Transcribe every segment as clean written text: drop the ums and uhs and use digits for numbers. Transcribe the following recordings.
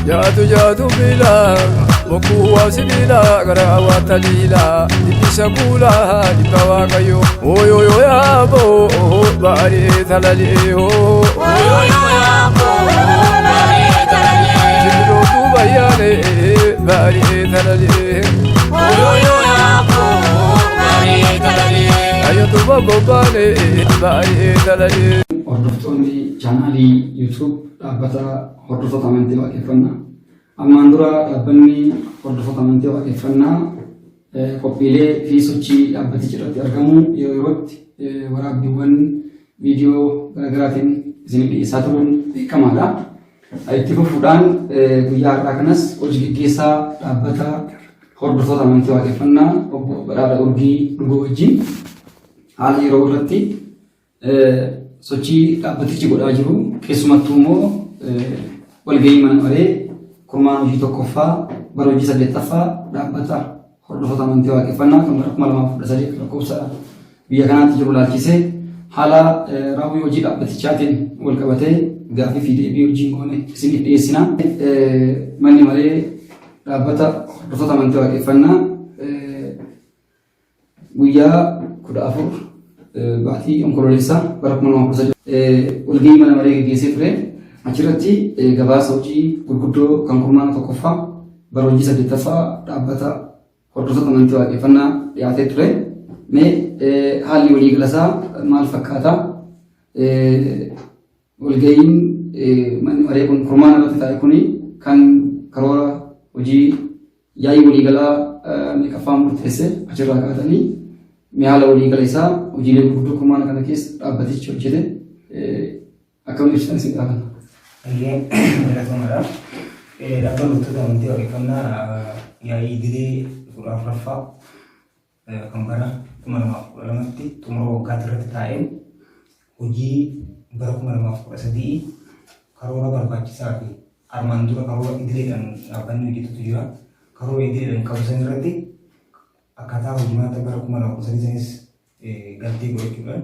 Jaatu jaatu biila bokkuu waa sibiila gara waa taliila dhibbisa kuula dhibba waaqayyo ooyooyoo yaaboo baaree talalee hoo. Sibilootu bayyaane baaree talalee. Ayyotu bobbaane baaree talalee. Hordoftoonni chaanaalii YouTube dhaabbata Hordoftoota Amantii Waaqeffannaa. Ammaan dura dhaabbanni Hordoftoota Amantii Waaqeffannaa qophiilee fi sochii dhaabbatichi irratti argamu yeroo yerootti waraabbiiwwan viidiyoo garaagaraatiin isin dhiyeessaa turuun beekamaadha. Itti fufuudhaan guyyaa har'aa kanas hojii gaggeessaa dhaabbata Hordoftoota Amantii Waaqeffannaa obbo Badhaadha Urgii Dhugoo wajjin haala yeroo irratti Sochii dhaabbatichi godhaa jiru keessumattuu immoo walgahii mana maree kurmaan hojii tokkoffaa bara hojii saddeettaffaa dhaabbata hordoftoota amantii waaqeffannaa kan bara 2013 akka lakkoofsa biyya kanaatti jiru ilaalchisee haala raawwii hojii dhaabbatichaatiin wal qabatee gaaffii fi deebii hojiin goone isiniif dhiyeessina. Manni maree dhaabbata hordoftoota amantii waaqeffannaa Guyyaa 14 baatii Onkololeessaa bara 2013 walgahii mana maree geggeessee ture. Achirratti gabaasa hojii gurguddoo kan kurmaana tokkoffaa bara hojii saddeettaffaa dhaabbata hordoftoota amantii waaqeffannaa dhiyaatee ture. Mee haalli waliigalasaa maal fakkaata? Walgahiin manni maree kun kurmaana irratti taa'e kuni kan karoora hojii yaa'ii waliigalaa meeqaffaan murteesse achirraa kaatanii mee haala waliigala isaa hojiilee gurguddoo kurmaana kana keessa dhaabbatichi hojjete akkamiin ibsitan isin gaafanna. Hayyee galatoomadha. Dhaabbanni hordoftoota amantii waaqeffannaa yaa'ii idilee 14ffaa kan bara 2012tti xumura waggaatti irratti taa'een hojii bara 2013 karoora barbaachisaa fi armaan dura karoora idileedhaan dhaabbanni hojjetutu jira. Karoora idileedhaan qabu san irratti akkaataa hojimaata bara 2013 sanis galtee godhachuudhaan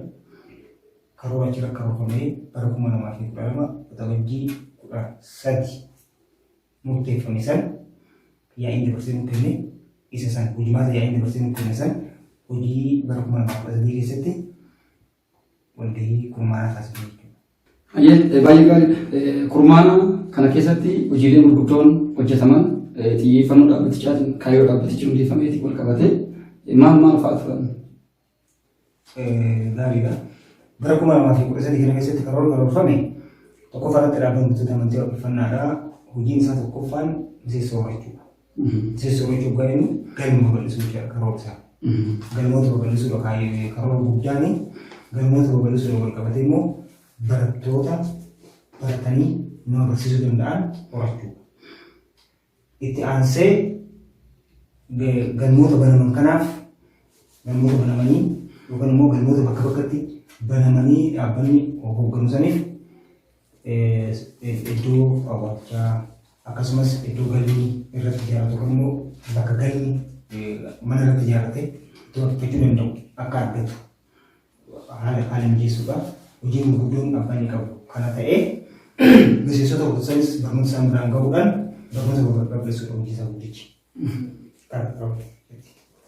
karoora achirra karoorfamee bara 2012 Waxabajjii 13 murteeffame san yaa'iin dabarsee nu kenne isa san hojimaata yaa'iin dabarsee nu kenne san hojii bara 2013 keessatti walgahii kurmaanaa taasifne jechuudha. Hayyee baay'ee gaariidha. Kurmaana kana keessatti hojiileen gurguddoon hojjetaman xiyyeeffannoo dhaabbatichaatiin kaayyoo dhaabbatichi hundeeffameetiin wal qabatee maal maal fa'aa turan? Gaariidha. Bara 2013 kana keessatti karoora karoorfame tokkoffaa irratti dhaabbanni hojjettoota amantii waaqeffannaadha. Hojiin isaa tokkoffaan miseensa horachuudha. Miseensa horachuu hoggaa jennu galma babal'isuu jechuudha karoora isaa. Galmoota babal'isuudha karoora guddaan galmoota babal'isuudha wal qabatee immoo barattoota baratanii nama barsiisuu danda'an horachuudha. Itti aansee galmoota banaman kanaaf galmoota banamanii yookaan immoo galmoota bakka bakkatti banamanii dhaabbanni hoogganu saniif iddoo awwaalchaa akkasumas iddoo galmi irratti ijaarratu yookaan immoo bakka galmi mana irratti ijaarrate itti waaqeffachuu danda'u akka argatu haala haala mijeessuudha. Hojiin gurguddoon dhaabbanni qabu kana ta'ee miseensota hordofanis barnoota isaan biraan gahuudhaan barnoota babal'isuudha hojii isaa guddichi. Kana qabu.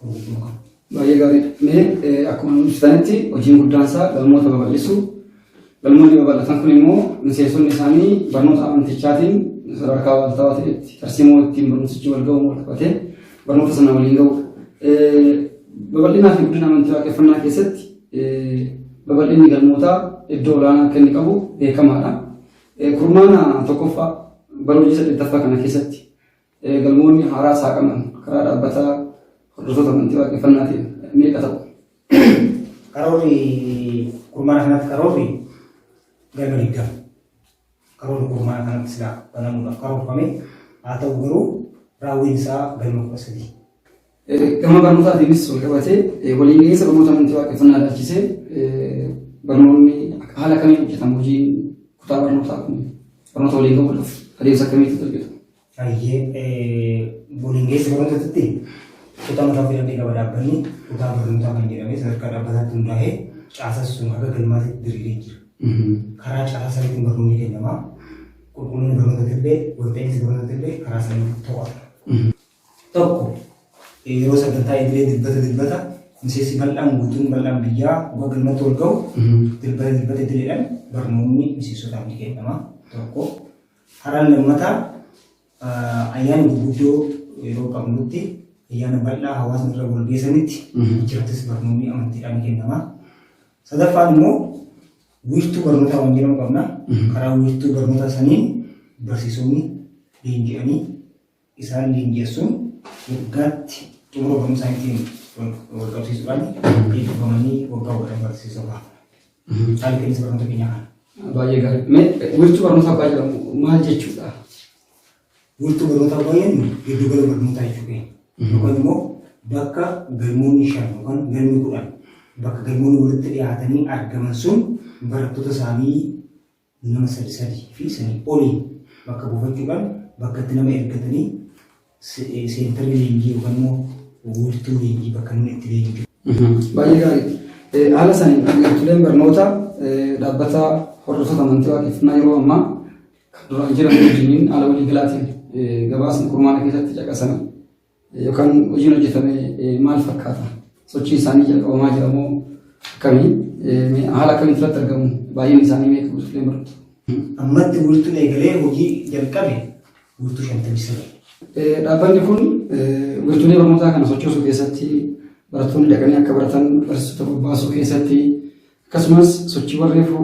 Gurguddoo kana. Baay'ee gaariidha. Mee akkuma nu ibsitanitti hojiin guddaan isaa galmoota babal'isuu. Galmoonni babal'atan kun immoo miseensonni isaanii barnoota amantichaatiin sadarkaa waaltawaa ta'etti tarsiimoo ittiin barumsichi wal ga'uun wal qabatee barnoota sana waliin ga'uudha. Babal'inaa fi guddina amantii waaqeffannaa keessatti babal'inni galmootaa iddoo olaanaa akka inni qabu beekamaadha. Kurmaana tokkoffaa bara hojii saddeettaffaa kana keessatti galmoonni haaraa saaqaman karaa dhaabbata hordoftoota amantii waaqeffannaatiin meeqa ta'u? Karoorri kurmaana kanatti karoorri galma 20. Karoorri kurmaana kanatti silaa banamuudhaaf karoorfame haa ta'u garuu raawwiin isaa galma 13. Gama barnootaatiinis wal qabatee waliin gahiinsa barnoota amantii waaqeffannaa ilaalchisee barnoonni haala kamiin hojjetama hojiin kutaa barnootaa kun barnoota waliin gahuudhaaf adeemsa akkamiitu hojjetama? Hayyee waliin gahiinsa barnootaatti kutaa mataa ofii danda'e qaba dhaabbanni kutaa barnootaa kan jedhame sadarkaa dhaabbataatti hundaa'ee caasaan sun haga galmaatti diriiree jira. Karaa caasaa saniitiin barnoonni kennama. Qulqullinni barnootatillee walta'iinsi barnootatillee karaa saniin to'atama. Tokko yeroo sagantaa idilee dilbata dilbata miseensi bal'aan guutuun bal'aan biyyaa waggaa galmatti wal ga'u dilbata dilbata idileedhaan barnoonni miseensotaaf ni kennama. Tokko karaan lammataa ayyaana gurguddoo yeroo qabnutti ayyaana bal'aa hawaasni irra wal geessanitti achirrattis barnoonni amantiidhaan ni kennama. Sadaffaan immoo wiirtuu barnootaa waan jedhamu qabna. Karaa wiirtuu barnootaa saniin barsiisonni leenji'anii isaan leenji'essuun waggaatti xumura barumsa isaaniitiin wal qabsiisuudhaan eebbifamanii waggaa waggaadhaan barsiisota. Haalli kenniinsa barnoota keenyaa kana. Baay'ee gaarii. Mee wiirtuu barnootaa abbaa jedhamu maal jechuudha? Wiirtuu barnootaa baay'een giddu gala barnootaa jechuu keenya. Yookaan immoo bakka galmoonni 5 yookaan galmi 10 bakka galmoonni walitti dhiyaatanii argaman sun barattoota isaanii nama sadi sadi fi sanii oliin bakka buufachuudhaan bakka itti nama ergatanii seentarri leenjii yookaan immoo wiirtuu leenjii bakka namni itti leenji'u. Baay'ee gaarii. Haala saniin wiirtuleen barnoota dhaabbata hordoftoota amantii waaqeffannaa yeroo ammaa kan duraan jiran wajjiniin haala waliigalaatiin gabaasni kurmaana keessatti caqasame yookaan hojiin hojjetame maal fakkaata? Sochiin isaanii jalqabamaa jira moo akkamii? Haala akkamiin irratti argamu? Baay'inni isaanii meeqa wiirtuleen barnoota? Ammatti wiirtuun eegalee hojii jalqabe wiirtuu 59. Dhaabbanni kun wiirtulee barnootaa kana sochoosuu keessatti barattoonni dhaqanii akka baratan barsiisota bobbaasuu keessatti akkasumas sochiiwwan reefu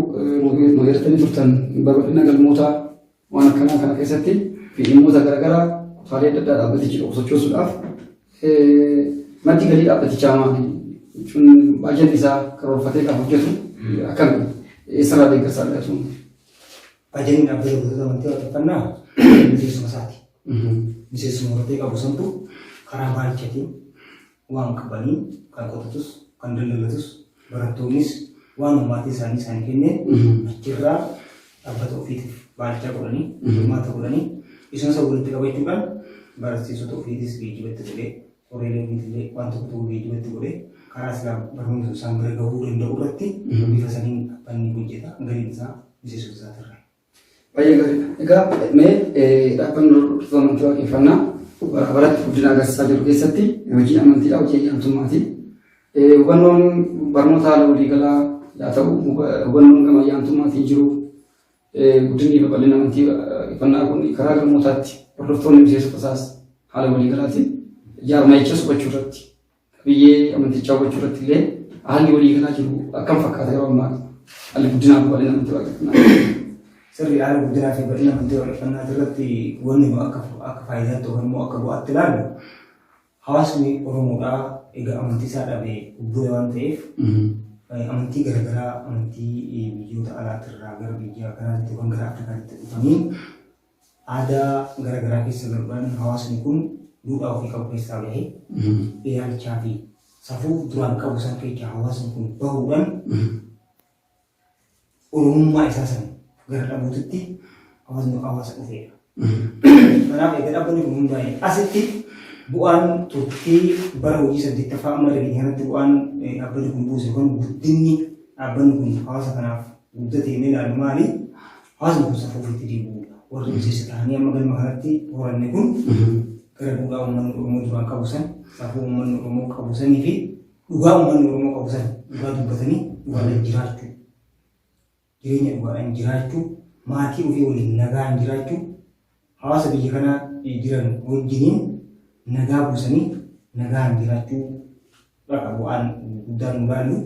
nu eertanii turtan babal'ina galmootaa waan akkanaa kana keessatti fi dhimmoota garaagaraa kutaalee adda addaa dhaabbatichi qabu sochoosuudhaaf maddi galii dhaabbatichaa maali? Jechuun baajanni isaa karoorfatee kan hojjetu akkami? Eessarraa deeggarsa argatu? Baajanni dhaabbata hordoftoota amantii waaqeffannaa miseensuma isaati. Miseensuma hortee qabu santu karaa baalchatiin waan qabanii kan qotatus kan daldalatus barattoonnis waan maatii isaanii isaanii kenneen achirraa dhaabbata ofiitiif baalchaa godhanii hirmaata godhanii isuma isa walitti qabachuudhaan barsiisota ofiitis geejjibatti godhee horiilee ofiitillee waan tokko tokko geejjibatti godhee karaa silaa barnoonni sun isaan bira gahuu danda'u irratti bifa saniin dhaabbanni hojjeta galiin isaa miseensota isaatirraa. Baay'ee gaariidha. Egaa mee dhaabbanni hordoftoota amantii waaqeffannaa bara baratti guddina agarsiisaa jiru keessatti hojiin amantiidha hojii ayyaantummaati. Hubannoon barnoota haala waliigalaa yaa ta'u hubannoon gama ayyaantummaatiin jiru guddinni babal'ina amantii waaqeffannaa kun karaa galmootaatti hordoftoonni miseensota isaas haala waliigalaatiin jaarmayichas hubachuu irratti Qabiyyee amantichaa hubachuu irratti illee haalli waliigalaa jiru akkam fakkaata yeroo ammaa haalli guddinaa fi bal'ina amantii waaqeffannaa? Sirrii haala guddinaa fi bal'ina amantii waaqeffannaa irratti wanni nu akka akka faayidaatti yookaan immoo akka bu'aatti ilaallu hawaasni Oromoodhaa egaa amantii isaa dhabe bubbule waan ta'eef amantii garaagaraa amantii biyyoota alaatirraa gara biyya kanaatti yookaan gara Afrikaatti dhufanii Aadaa gara garaa keessa galuudhaan hawaasni kun duudhaa ofii qabu keessaa bahee ilaalchaa fi safuu duraan qabu san keessaa hawaasni kun bahuudhaan Oromummaa isaa san gara dhabuutitti hawaasni hawaasa dhufeedha. Kanaaf egaa dhaabbanni kun hundaa'e asitti bu'aan turtii bara hojii saddeettaffaa amma irra geenye kanatti bu'aan dhaabbanni kun buuse yookaan guddinni dhaabbanni kun hawaasa kanaaf guddate inni ilaalu maali? Hawaasni kun safuu ofiitti deebi'uudha. Warri miseensa ta'anii amma galma kanatti horanne kun gara duudhaa uummanni Oromoo duraan qabu san, safuu uummanni Oromoo qabu sanii fi dhugaa uummanni Oromoo qabu san dhugaa dubbatanii dhugaadhaan jiraachuu, jireenya dhugaadhaan jiraachuu, maatii ofii waliin nagaan jiraachuu, hawaasa biyya kanaa jiran wajjiniin nagaa buusanii nagaan jiraachuu dha bu'aan guddaan nu laallu.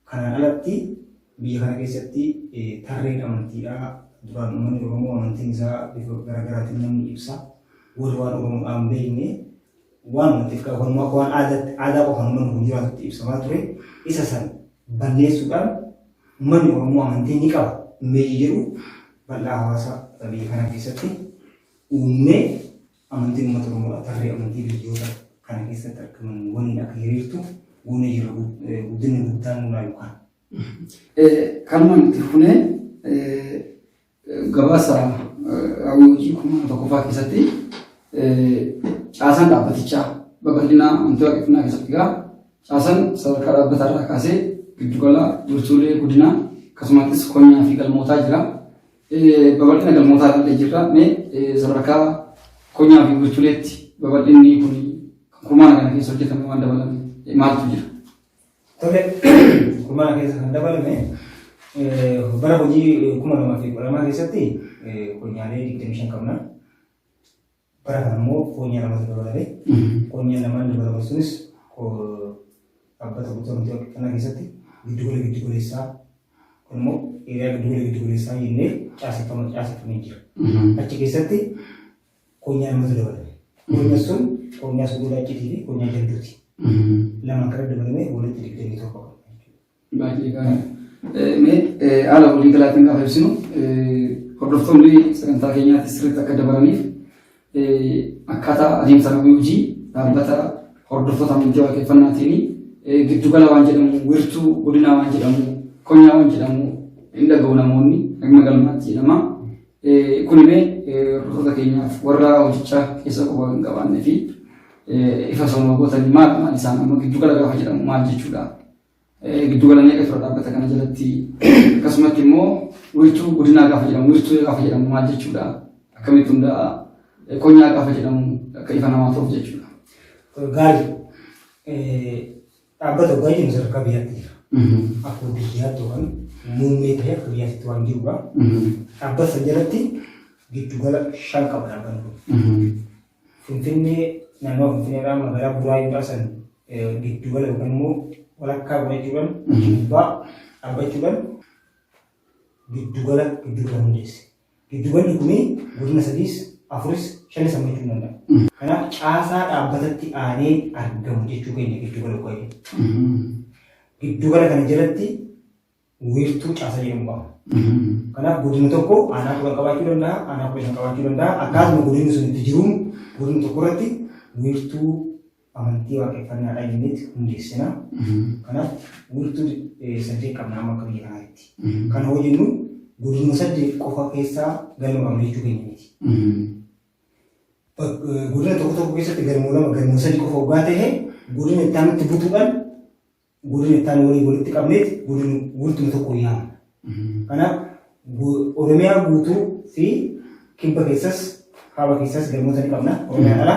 Kanaan alatti biyya kana keessatti tarreen amantiidhaa duraan uummanni Oromoo amantiin isaa bifa garaagaraatiin namni ibsa. Warri waan Oromoodhaan hin beekne waanuma xiqqaa yookaan immoo akka waan aadaatti aadaa qofaan uummanni kun jiraatutti ibsamaa ture. Isa san balleessuudhaan uummanni Oromoo amantii ni qaba immeeji jedhu bal'aa hawaasa biyya kanaa keessatti uumnee Amantiin uummata Oromoodhaa tarree amantii biyyoota kana keessatti argaman waliin akka hiriirtu goonee jirra guddinni guddaan nu laalu kana. Kanumaan itti fufnee gabaasa raawwii hojii kurmaana tokkoffaa keessatti caasaan dhaabbatichaa babal'ina amantii waaqeffannaa keessatti egaa caasaan sadarkaa dhaabbataa irraa kaasee giddugala wiirtuulee guddinaa akkasumattis konyaa fi galmootaa jira. Babal'ina galmootaa ilaallee jirra. Mee sadarkaa konyaa fi wiirtuleetti babal'inni kun kurmaana kana keessa hojjetame waan dabalame maaltu jira? Tole, kurmaana keessa kan dabalame bara hojii 2012 keessatti konyaalee 25 qabna. Bara kana immoo koonyaa lamatu dabalame. Koonyaan lamaan dabalaman sunis dhaabbata guutuu amantii waaqeffannaa keessatti giddugala giddugaleessaa kun immoo eeriyaa giddugala giddugaleessaa jennee caaseffama caaseffamee jira. Achi keessatti koonyaa lamatu dabalame. Koonyaan sun koonyaa Sulula Iccitii fi koonyaa Jalduuti. Lamaan kana dabalamee walitti 27 qabna jechuudha. Baay'ee gaarii. Mee haala waliigalaatiin gaafa ibsinu hordoftoonni sagantaa keenyaatti sirriitti akka dabaraniif akkaataa adeemsa raawwii hojii dhaabbata hordoftoota amantii waaqeffannaatiin giddugala waan jedhamu wiirtuu godinaa waan jedhamu konyaa waan jedhamu hin dhaga'u namoonni dhagna galmaatti jedhama. Kun imee hordoftoota keenyaaf warra hojichaa keessa quba hin qabaannee fi ifa sonoo gootanii maal maal isaan amma giddugala gaafa jedhamu maal jechuudha. Giddugala meeqa tura dhaabbata kana jalatti akkasumatti immoo wiirtuu godinaa gaafa jedhamu wiirtuu gaafa jedhamu maal jechuudha akkamitti hundaa'a konyaa gaafa jedhamu akka ifa namaa ta'uuf jechuudha. Gaarii dhaabbata hoggaa jennu sadarkaa biyyaatti jira. Akkuma biyyaatti yookaan muummee ta'ee akka biyyaatti waan jirudha. Dhaabbata san jalatti giddugala shan qaba dhaabbanni kun. Finfinnee naannawa Finfinneedhaa magaalaa Buraayyuudhaa san giddugala yookaan immoo walakkaa godhachuudhaan gubbaa dhaabbachuudhaan giddugala giddugala hundeesse. Giddugalli kun godina sadiis afuris shanis hammachuu ni danda'a. Kanaaf caasaa dhaabbatatti aanee argamu jechuu keenya giddugala qo'ee. Giddugala kana jalatti wiirtuu caasaa jedhamu qaba. Kanaaf godina tokko aanaa 10 qabaachuu danda'a, aanaa 15 qabaachuu danda'a. Akkaatuma godinni sun itti jiruun godina tokko irratti wiirtuu amantii waaqeffannaadhaa jenneetti hundeessina. Kanaaf wiirtuu saddeet qabna amma akka biyya kanaatti. Kana hoo jennu godinuma saddeet qofa keessaa galma qabna jechuu keenya miti. Godina tokko tokko keessatti galmoo lama galmoo sadi qofa hoggaa ta'e godina itti aanutti butuudhaan godina itti aanu waliin walitti qabneet godina wiirtuma tokko yaamna. Kanaaf Oromiyaa guutuu fi kibba keessas kaaba keessas galmoota ni qabna Oromiyaan ala.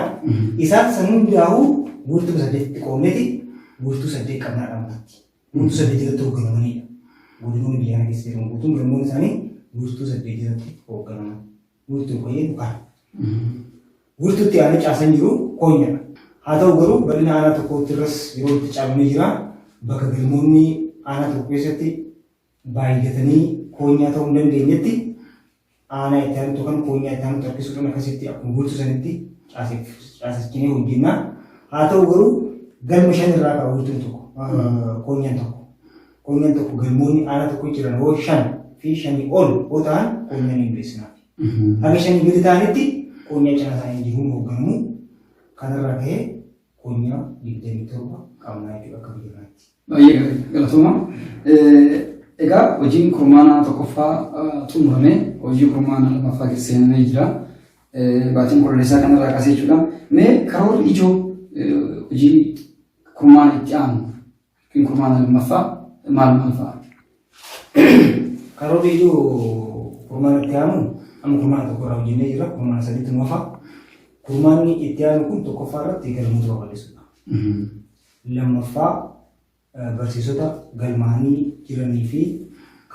Isaan san hundaa'uu wiirtuma saddeetitti qoodneeti wiirtuu saddeet qabnaa dhammaatti. Wiirtuu saddeet jalatti hoogganamanidha. Godinoonni biyya kana keessa jiran guutuun galmoonni isaanii wiirtuu saddeet jalatti hoogganaman. Wiirtuu qoyyee kana. Wiirtuutti aanee caasaan jiru koonyadha. Haa ta'u garuu bal'ina aanaa tokkootti irras yeroo itti caalu ni jira. Bakka galmoonni aanaa tokko keessatti baay'atanii koonyaa ta'uu hin dandeenyetti aanaa itti aanutti yookaan koonyaa itti aanutti harkisuudhaan akkasitti akkuma wiirtuu sanitti caasessinee hojjenna. Haa ta'u garuu galma shan irraa qaba wiirtuun tokko koonyaan tokko. Koonyaan tokko galmoonni aanaa tokko jiran hoo shan fi shanii ol hoo ta'an koonyaan hin hundeessinaaf. Haga shanii gadi ta'anitti koonyaa cinaa isaanii jiruun hoogganamu. Kanarraa ka'ee koonyaa 27 qabnaa jechuudha akka biyya kanaatti. Baay'ee gaarii galatooma. Egaa hojiin kurmaana tokkoffaa xumuramee hojii kurmaana lammaffaa keessa seenamee jira. Baatiin kololeessaa kanarraa kaasee jechuudha. Mee karoorri ijoo hojii kurmaana itti aanu yookiin kurmaana lammaffaa maal maal fa'a? Karoorri ijoo kurmaana itti aanu amma kurmaana tokko irraa hojjennee jira. Kurmaana sadiitti nu hafa. Kurmaanni itti aanu kun tokkoffaa irratti galmoota babal'isuudha. Lammaffaa barsiisota galmaa'anii jiranii fi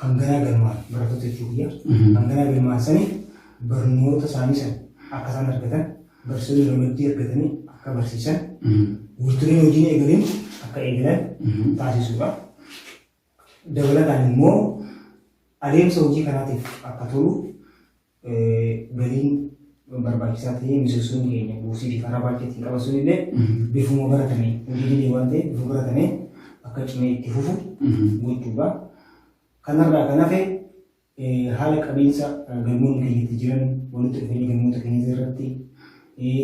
kan ganaa galmaa'an barattoota jechuu kiyya. Kan ganaa galmaa'an saniif barnoota isaanii san akka isaan argatan barsiisonni ramaddii argatanii akka barsiisan wiirtuleen hojiin eegalin akka eegalan taasisuudha. Dabalataan immoo adeemsa hojii kanaatiif akka tolu galiin barbaachisaa ta'ee miseensonni keenya buusii fi karaa baay'eetiin qaban sun illee bifuma baratamee hojii diinii waan ta'eef bifuma baratamee akka cimee itti fufu gochuudha. Kanarraa kan hafe haala qabiinsa galmoonni keenya itti jiran walitti dhufeenya galmoota keenya irratti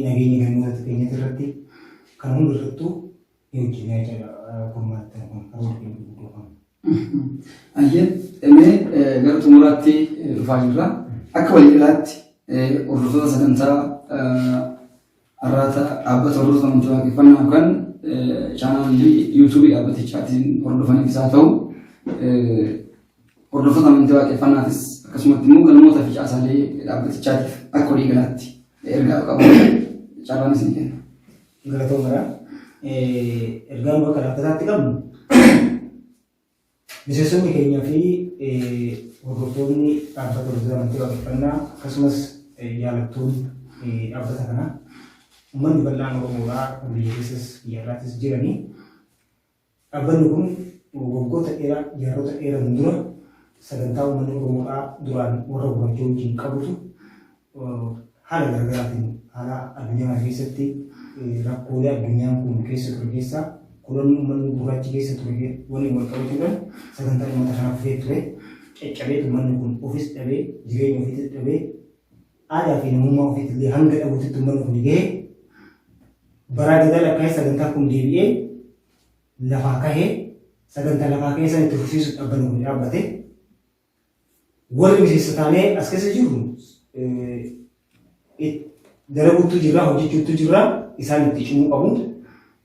nageenya galmoota keenya irratti kan hunda irrattuu ni hojjenna jechaadha kurmaatti kun karoora keenya gurguddoo kana. Ayyee, mee gara xumuraatti dhufaa jirra. Akka waliigalaatti hordoftoota sagantaa Arraata dhaabbata hordoftoota amantii waaqeffannaa yookaan chaanaalii yuutuubii dhaabbatichaatiin hordofaniifis haa ta'u hordoftoota amantii waaqeffannaatis Akkasumatti immoo galmoota fi caasaalee dhaabbatichaatiif akka waliigalaatti ergaa qabu carraan isin kenna. Galatoomadha. Ergaan bakka dhaabbataatti qabnu miseensonni keenya fi hordoftoonni dhaabbata hordoftoota amantii waaqeffannaa akkasumas jaalattoonni dhaabbata kanaa uummanni bal'aan Oromoodhaa kan biyya keessas biyya alaattis jiranii Dhaabbanni kun waggoota dheeraa, jaarrota dheeran dura sagantaa uummanni Oromoodhaa duraan warra gurraacha wajjin qabutu haala garaagaraatiin haala addunyaa kana keessatti rakkoolee addunyaan kun keessa ture keessaa kolonni uummanni gurraachi keessa ture waliin wal qabachuudhaan sagantaan uummata kanaa kufee ture. Caccabeet uummanni kun ofis dhabee jireenya ofiitis dhabee aadaa fi namummaa ofiitillee hanga dhabuutitti uummanni kun gahe baraa gadaa lakkaa'ee sagantaa kun deebi'ee lafaa kahee sagantaa lafaa ka'ee san itti fufsiisuuf dhaabbanni kun dhaabbate. Warri miseensa taanee as keessa jirru dalaguuttu jirra, hojjechuuttu jirra, isaan itti cimuu qabu.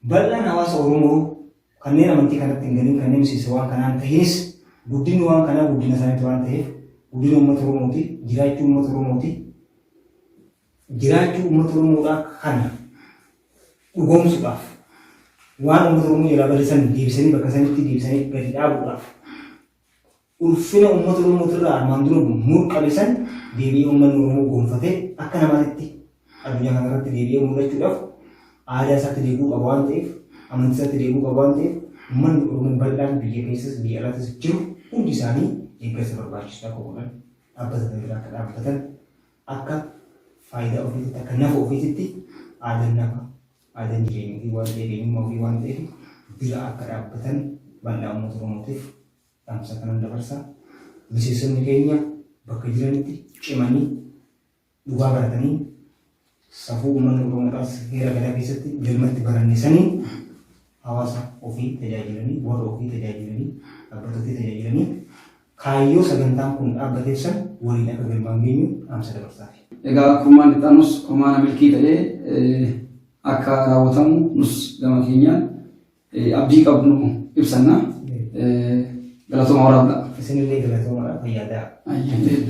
Bal'aan hawaasa Oromoo kanneen amantii kanatti hin galin kanneen miseensa waan kanaan tahinis guddinni waan kanaa guddina isaaniitti waan ta'eef guddina uummata Oromooti, jiraachuu uummata Oromooti. Jiraachuu uummata Oromoodhaa kana dhugoomsuudhaaf waan uummata Oromoo jalaa bade san deebisanii bakka sanitti deebisanii gadi dhaabuudhaaf ulfina uummata Oromootirraa armaan dura mulqame san deebi'ee uummanni Oromoo gonfatee akka namaatitti addunyaa kanarratti deebi'ee mul'achuudhaaf aadaa isaatti deebi'uu qaba waan ta'eef amantii isaatti deebi'uu qaba waan ta'eef uummanni Oromoo bal'aan biyya keessas biyya alaatis jiru hundi isaanii deeggarsa barbaachisu akka godhan dhaabbata kana bira akka dhaabbatan akka faayidaa ofiititti akka nafa ofiititti aadaan nafa aadaan jireenya ofii waan ta'eef eenyummaa ofii waan ta'eef bira akka dhaabbatan bal'aa uummata Oromootiif dhaamsa kanan dabarsa. Miseensonni keenya bakka jiranitti cimanii dhugaa baratanii safuu uummanni Oromoodhaas heera gadaa keessatti galmatti baranne saniin hawaasa ofii tajaajilanii warra ofii tajaajilanii dhaabbata ofii tajaajilanii kaayyoo sagantaan kun dhaabbateef san waliin akka galmaan geenyu dhaamsa dabarsaafi. Egaa kurmaan itti aanus kurmaana milkii ta'ee akka raawwatamu nus gama keenyaan abdii qabnu ibsanna. Galatooma waraabdha. Isinillee galatoomaa fayyaa ta'aa. Ayyee.